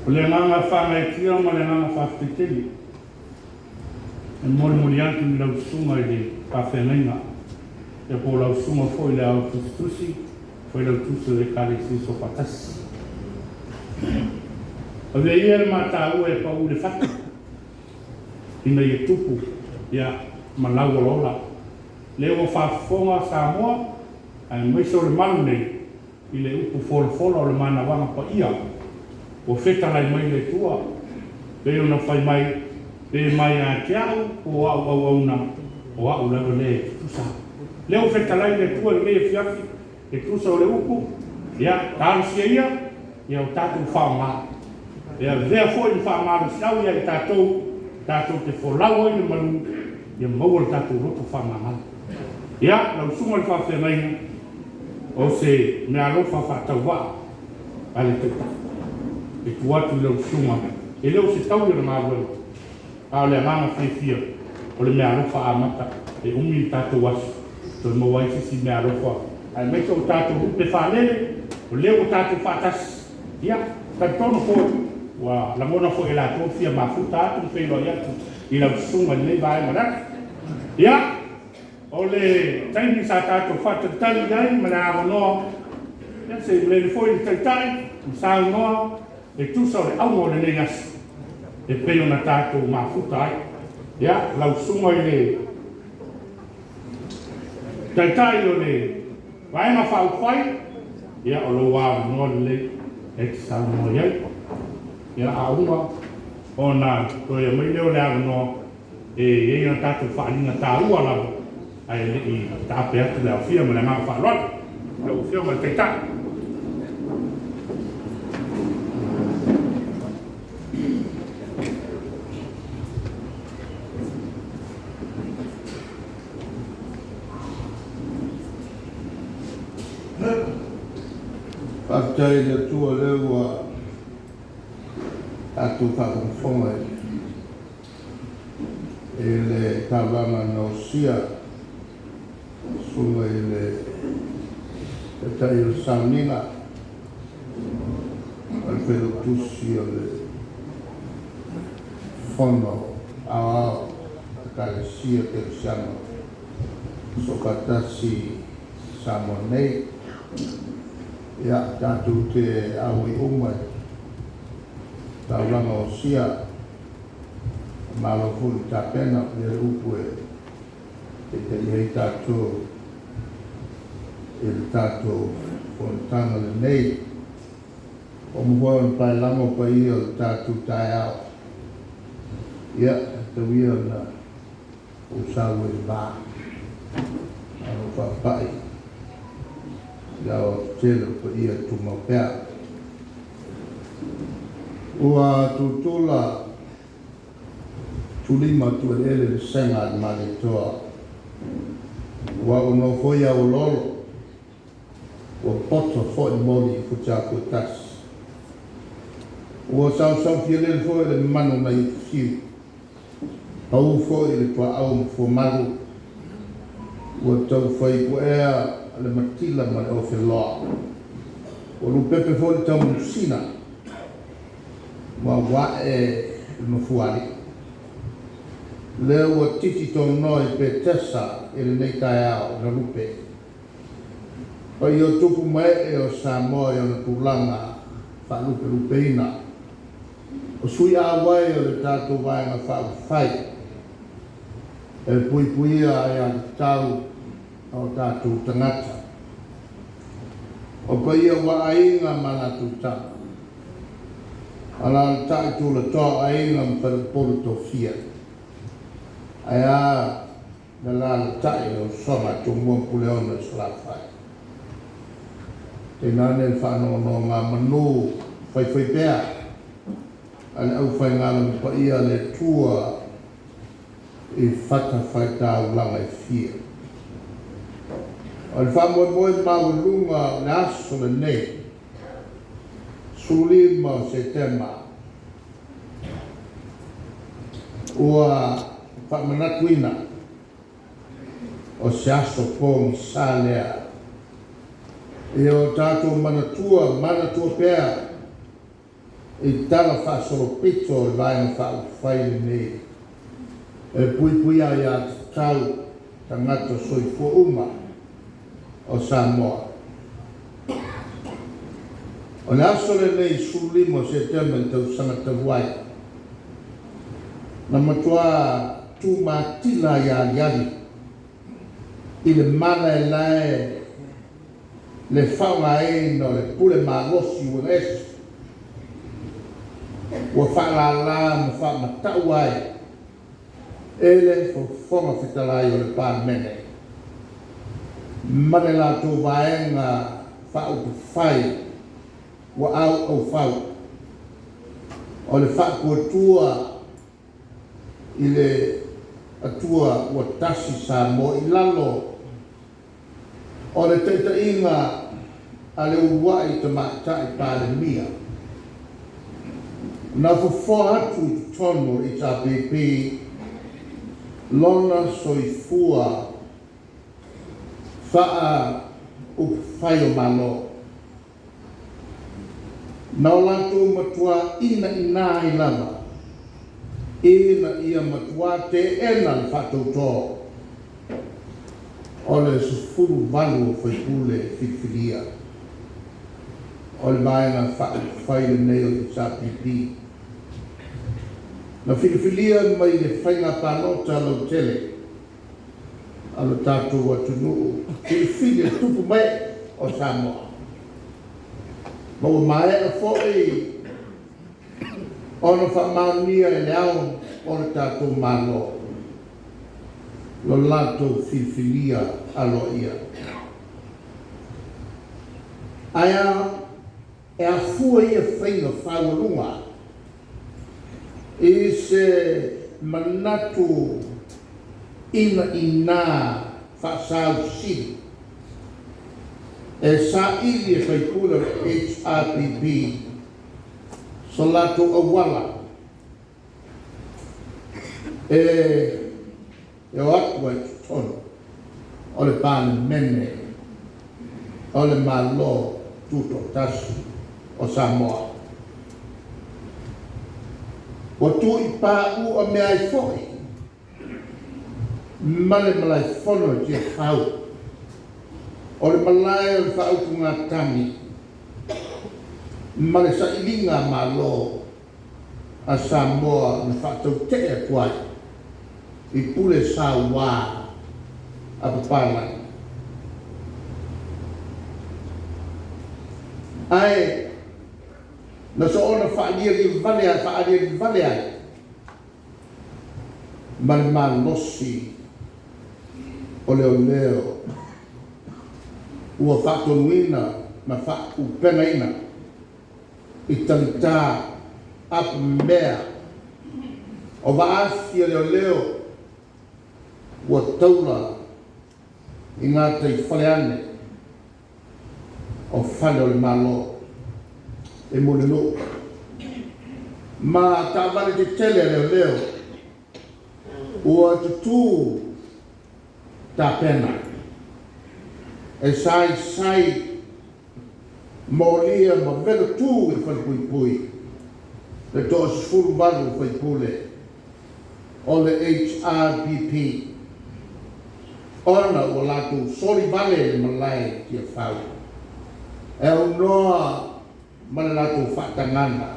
O le agaga faagaeetia ma le agaga faafetai tele e molimoli atu i lau Susuga i le Faafeagaiga, ia po o lau Susuga foi i le Ao Tusitusi, Failautusi o le Ekalesia Soofaatasi. Avea ia le mataua e pau i le fatu ina ia tupu ma lau olaola. Lea ua faafofoga Samoa aemaise o le malu nei i le upu folafola o le manavaga paia ua fetalai mai le Atua, pei ona fai mai, pe mai ia te au po o au auauna, o au lava lea e tutusa. Lea ua fetalai le Atua i lenei afiafi e tusa o le upu, ia, talosia ia, ia o tatou faaaoga e avea foi ma faamalosiau ia i tatou, tatou te folau ai i le malu, ia maua le tatou loto faamagalo. Ia, lau susuga i le faafeagaiga, o se meaalofa faatauvaa a le Taitai e tuu atu i lau susuga, e le o se taui o le galuega, a o le agaga fiafia o le meaalofa amata, e umi le tatou aso e toe maua ai se isi meaalofa, aemaise o tatou lupe faalele, o lea ua tatou faatasi. Ia, e talitonu foi ua lagona foi e latou le fia mafuta atu ma feiloai atu i lau susuga i lenei vaega o le aso. Ia, o le taimi sa tatou faatalitali i ai ma le avanoa, ia se i malele foi le Taitai ma saunoa e tusa o le auga o lenei aso e pei ona tatou mafuta ai. Ia, lau Susuga i le Taitai o le Vaega Faaupufai, ia o lou avanoa lenei e te saunoa i ai. Ia, a uma ona toe aumai lea o le avanoa e i ai a tatou faaaliga taua lava ae le i taape atu le aofia. Ma le agaga faaaloalo. Lau Afioga i le Taitai. Faafetai i le Atua o lea ua tatou faafogafoga i le taulaga na osia e le Susuga i le Taitai o le Sauniga a le Failautusi o le Fono Aoao a Ekalesia Kerisiano Soofaatasi i Samoa nei. Ia, tatou te auai uma i le taulaga osia, malo foi le tapena, o le upu e taitaia ai tatou i le tatou fonotaga lenei. Ua uma foi ona paelago paia o le tatou taeao, ia, tau ia ina ou saua i le va ae ou faapai i le aoaotetele o paia e tumau pea. Ua tutula tulima tueleele le sega a le Malietoa, ua ou nofoia auoloolo, ua poto foi moli i futiafu e tasi. Ua sausaufialele foi le manu nai Utufiu, pau foi le tuaau ma fuamalu, ua taufai puea le matila ma le ofeloa, ua lupepe foi le taumanusina ma ua ae le mafuaalii. Lea ua titi tonoa i Petesa i lenei taeao na lupe. Paia o tupu ma ee o Samoa i ona tulaga faalupelupeina, o sui auai o le tatou Vaega Faaupufai e puipuia aiatatau a o tatou tagata. O paia ua aiga ma latou tama, alaalatai tulatoa o aiga ma faleupolu tofia. Ae a le alaalatai o le usoga a Tumua ma Puleono i Salafai. Tainane le faanonogamanu faifaipea a le aufaigaluega paia a le Atua i fatafaitaulaga e fia. O le faamoemoe maualuga o le aso lenei, 15 o Setema, ua faamanatuina o se aso pogisa lea ia o tatou manatua, manatua pea. I tala faasolopito o le Vaega Faaupufai lenei e puipuia aiatatau tagata soifua uma o Samoa. O le aso lenei 15 o Setema i le tausaga talu ai, na matuā tumatila ai aliali i le malaelae le faaaogaina o le pule malosi uiga ese ua faalala ma faamata'u ai e le Fofoga Fetalai o le Palemene ma le latou Vaega Faaupufai ua auaufau o le Faatuatua i le Atua ua Tasi Samoa i lalo o le taitaiga a le uluai Tamaitai Palemia na fofoa atu i totonu o le HRPP lona soifua faaupufai o Malo, na o latou matuā inaina ai lava ina ia matuā teena le faatautō o le 18 o faipule filifilia o le Vaega Faaupufai lenei o le HRPP, na filifilia mai le faiga palota lautele a lo tatou atunuu, filifili e tupu ma ee o Samoa. Ma ua maea foi ona faamaonia e le Ao o le tatou Malo lo latou filifilia aloaia. Ae e afua ia faiga faualuga i se manatu inaina faasausili e saili e faipule o le HRPP so latou auala e o atu ai i totonu o le Palemene o le Malo Tutoatasi o Samoa. Ua tuuipaua mea ai foi ma le malaefono i Tiafau o le malae o le faautugatagi ma le sailiga malo a Samoa na faatautee atu ai i pule sauā a papalagi. Ae na soona faalialivale ai ma le malosi o leoleo ua faatonuina ma faaupegaina i tagita apamemea o vaafi a leoleo ua taula i gataifale ane o fale o le Malo i Mulinuu ma taavale tetele a leoleo ua tutū tapena e saisai molia ma velotū i le falepuipui le 18 faipule o le HRPP ona ua latou solivale le malae i Tiafau e aunoa ma le latou faatagaga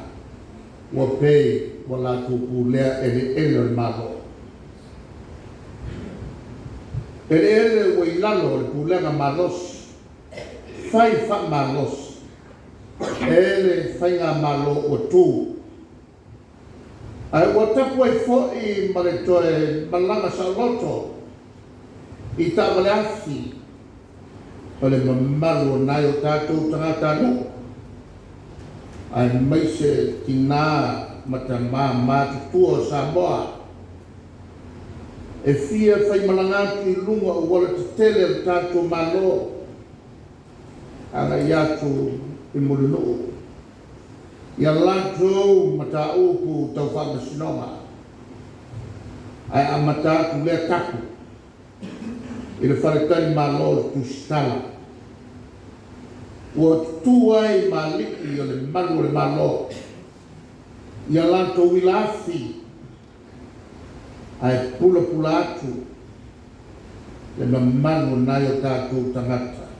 ua pei ua latou pulea eleele o le Malo. Eleele ua i lalo o le pulega malosi, fai faamalosi e le faigamalo ua tu. Ae ua tapu ai foi ma le toe malaga saoloto i taavale afi o le mamalu o nai o tatou tagatanuu, aemaise tinā ma tamā matutua o Samoa e fia faimalaga atu i luga o auala tetele o le tatou Malo agai atu i Mulinuu ia latou mataupu tau faamasinoga, ae amata atu lea tapu i le faletalimalo o le Tusitala ua tutū ai ma alii o le malu o le Malo. Ia latou ila afi ae pulapula atu le mamalu o nai o tatou tagata.